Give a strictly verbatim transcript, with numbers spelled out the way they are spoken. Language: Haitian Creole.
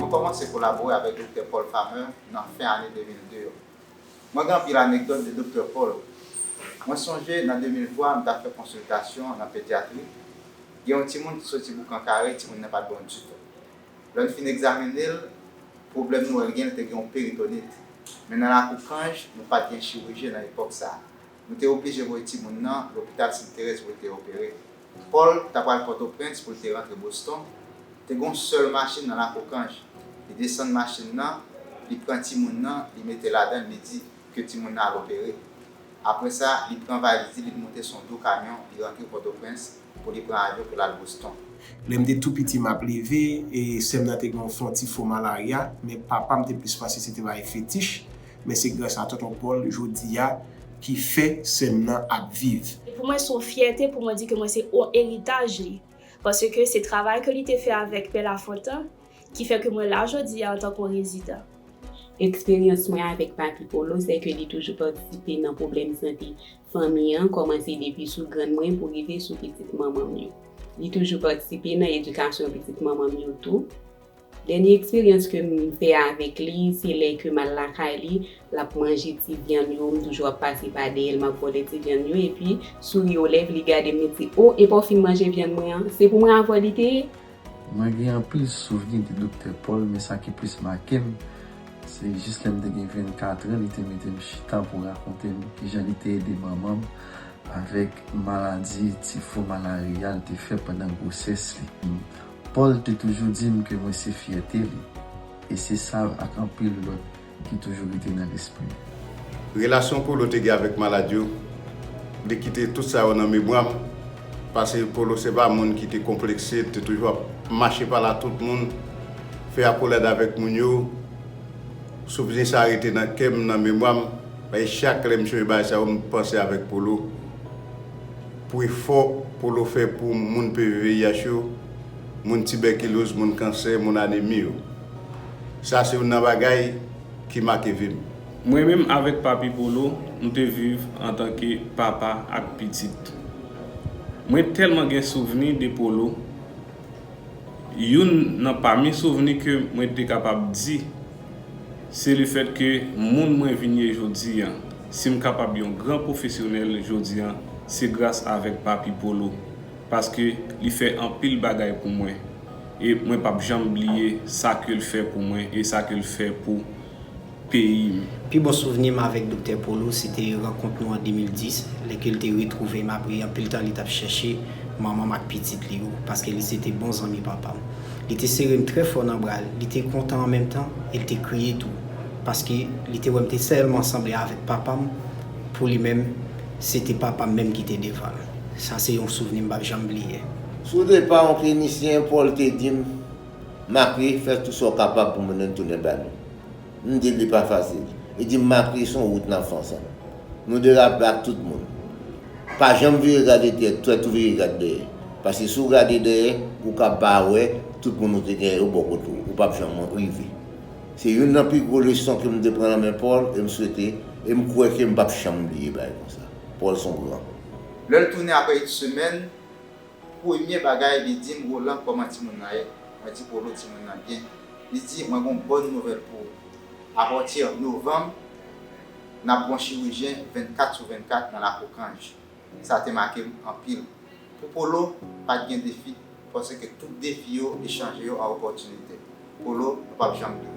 Mwen kòmanse kolabore avèk Doktè Paul Farmer nan fen ane de mil de yo. Mwen gen anpil anekdòt de Doktè Paul. Mwen sonje nan de mil twa, m t ap fè konsiltasyon nan pedyatri. Gen yon timoun ki soti Boukan Kare, timoun nan pa t bon ditou. Lè n fin egzamine l, pwoblèm nou wè l gen, l te gen yon peritonit. Men nan lakou Kanj, nou pa t gen chirijyen nan epòk sa a. Nou te oblije voye timoun nan lopital Sent Terèz pou l te opere. Paul t apral Pòtoprens pou l te rantre Boston. Te gen yon sèl machin nan lakou Kanj. Li desann machin nan, li pran timoun nan, li mete ladan l, li di ke timoun nan al opere. Apre sa, li pran valiz li, li monte sou yon do kamyon, li rantre Pòtoprens pou li pran avyon pou l al Boston. Lè m te tou piti, m ap leve, e sè m nan te gen yon fon ti fo malarya, men papa m te plis panse se te bagay fetich, men se gras a tonton Paul jodi a ki fè sè m nan ap viv. E pou mwen, se yon fyète pou mwen di ke mwen se yon eritaj li, paske se travay ke li te fè avèk Pè Lafontan ki fè ke mwen la jodi a antanke yon rezidan. Eksperyans mwen avèk Papi Polo, se ke li toujou patisipe nan pwoblèm sante fanmi an, kòmanse depi sou grann mwen pou rive sou pitit manman m yo. Li toujou patisipe nan edikasyon pitit manman m yo tou. Dènye eksperyans ke m fè avèk li, se lè ke m al lakay li, l ap manje ti vyann yo, m toujou ap pase pa dèyè l, m ap vòlè ti vyann yo, epi souri o lèv, li gade m, li di, "O, epa w fin manje vyann mwen an?" Se pou mwen avè w li te ye? Mwen gen anpil souvni de Doktè Paul, men sa ki plis make m, se jis lè m te gen vennkat an, li te mete m chita pou rakonte m kijan li te ede manman m avèk maladi tifo malarya l te fè pandan gwosès li. Paul te toujou di m ke mwen se fyète li, e se sa ak anpil lòt ki toujou rete nan lespri m. Relasyon Polo te gen avèk malad yo, li kite tout sa yo nan memwa m, paske Polo se pa moun ki te konplekse, te toujou ap mache pale a tout moun, fè akolad avèk moun yo. Souvni sa rete nan kè m, nan memwa m, e chak lè m sonje bagay sa yo, m panse avèk Polo. Pou efò Polo fè pou moun P V V I H yo, moun tibèkiloz, moun kansè, moun anemi yo. Sa se youn nan bagay ki make vi m. Mwen menm avèk Papi Polo, nou te viv antanke papa ak pitit. Mwen tèlman gen souvni de Polo. Youn nan pami souvni ke mwen te kapab di, se lefèt ke moun mwen vin ye jodi a. Si m kapab yon gran pwofesyonèl jodi a, se gras avèk Papi Polo, paske li fè anpil bagay pou mwen. E mwen p ap janm bliye sa ke l fè pou mwen e sa ke l fè pou peyi m. Pi bon souvni m avèk Doktè Polo, se te rankont nou an de mil dis, lè ke l te retwouve m apre anpil tan li t ap chèche manman m ak pitit li yo, paske li se te bon zanmi papa m. Li te sere m trè fò nan bra l, li te kontan an menm tan, e l te kriye tou, paske li te wè m te tèlman sanble avèk papa m, pou li menm, se te papa m menm ki te devan l. Sa se yon souvni m p ap janm bliye. Sou depa yon klinisyen, Paul te di m, "Makri, fè tou sa w kapab pou moun nan tounen ba nou." M di l li pa fasil. Li di m, "Makri, se yon wout n ap fè ansanm. Nou derape ak tout moun. Pa janm vire gade tèt, tèt ou vire gade dèyè. Paske si w gade dèyè, ou ka pa wè tout moun ou te genyen yo bò kote w. Ou p ap janm rive." Se youn nan pi gwo leson ke m te pran nan men Paul, e m swete, e m kwè ke m p ap janm bliye bagay konsa. Paul se yon gran. Lè l tounen apre yon semèn, premye bagay li di m, "Roland, kòman timoun nan ye?" Mwen di, "Polo, timoun nan byen." Li di, "Mwen gen yon bòn nouvèl pou ou. Apati novanm, n ap gen yon chirijyen vennkat sou vennkat nan lakou Kanj." Sa te make m anpil. Pou Polo, pa t gen defi, paske tout defi yo, li chanje yo an opòtinite. Polo, nou p ap janm bliye.